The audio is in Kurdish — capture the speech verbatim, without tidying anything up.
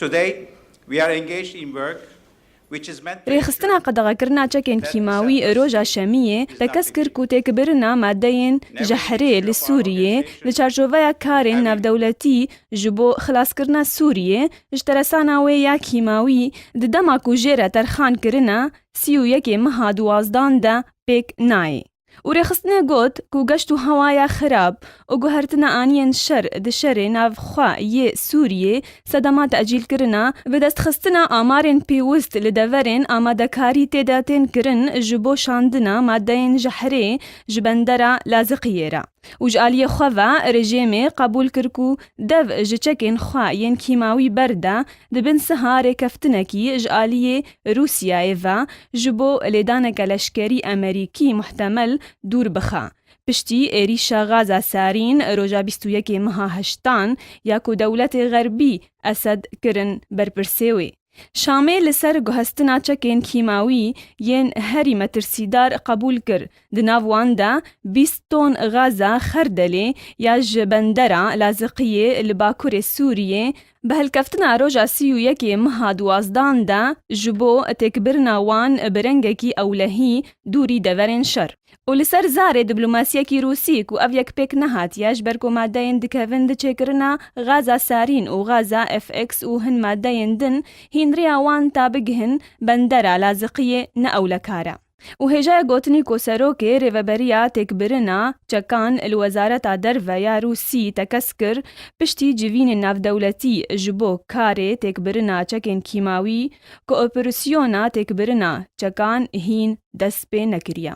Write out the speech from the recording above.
Today, we are engaged in work which is meant to Rêxistina qedexekirina çekên kîmawî roja şemiyê tekez kir ku têkbirina madeyên jehrê li Sûriyê li çarçoveya karên navdewletî ji bo xilaskirina Sûriyê ji teresana wê ya kîmawî di dema ku jê re terxan kirine sî û yekê meha duwazdan de pêk nayê. Û rêxistinê got ku geşt û hewaya xirab û guhertina aniyên şer di şerê navxwe yê Sûriyê sedema tecîlkirina bi destxistina amarên pêwist li deverên amadekarî tê de tên kirin ji bo şandina madeyên jehrê ji bendera Laziqiyê re. Û ji aliyê xwe ve rejêmê qebûl kir ku dev ji çekên xwe yên kîmawî berde di bin siha rêkeftinekî ji aliyê Rûsyayê ve ji bo lêdaneke leşkerî Emerîkî muhtemel dûr bixe. Piştî êrîşa Gaza Serîn roja bîst û yekê meha heştan ya ku dewletê Xerbî Esed kirin berpirsê wê. Şamê li ser guhestina çekên kîmawî yên herî metirsîdar qebûl kir. Di nav wan de bîst ton gaza xerdelê ya ji bendera Laziqiyê li bakurê Sûriyê bi helkeftina roja sî û yekê meha duwazdan de ji bo têkbirina wan bi rengekî ewlehî dûrî deverên şer. Û li ser zarê diplomasiyekî Rûsî ku ev yek pêk nehatiye ji ber ku madeyên dikevin di çêkirina Gaza Serîn û Gaza F X û hin madeyên din hîn rêya wan ta bigihin bendera Laziqiyê ne ewlekar e. Û hêjaya gotinî ku serokê rêveberiya têkbirina çekan li Wezareta Derve ya Rûsî tekez kir, piştî civînên navdewletî ji bo karê têkbirina çekên kîmawî ku operasyona têkbirina çekan hîn dest pê nekiriye.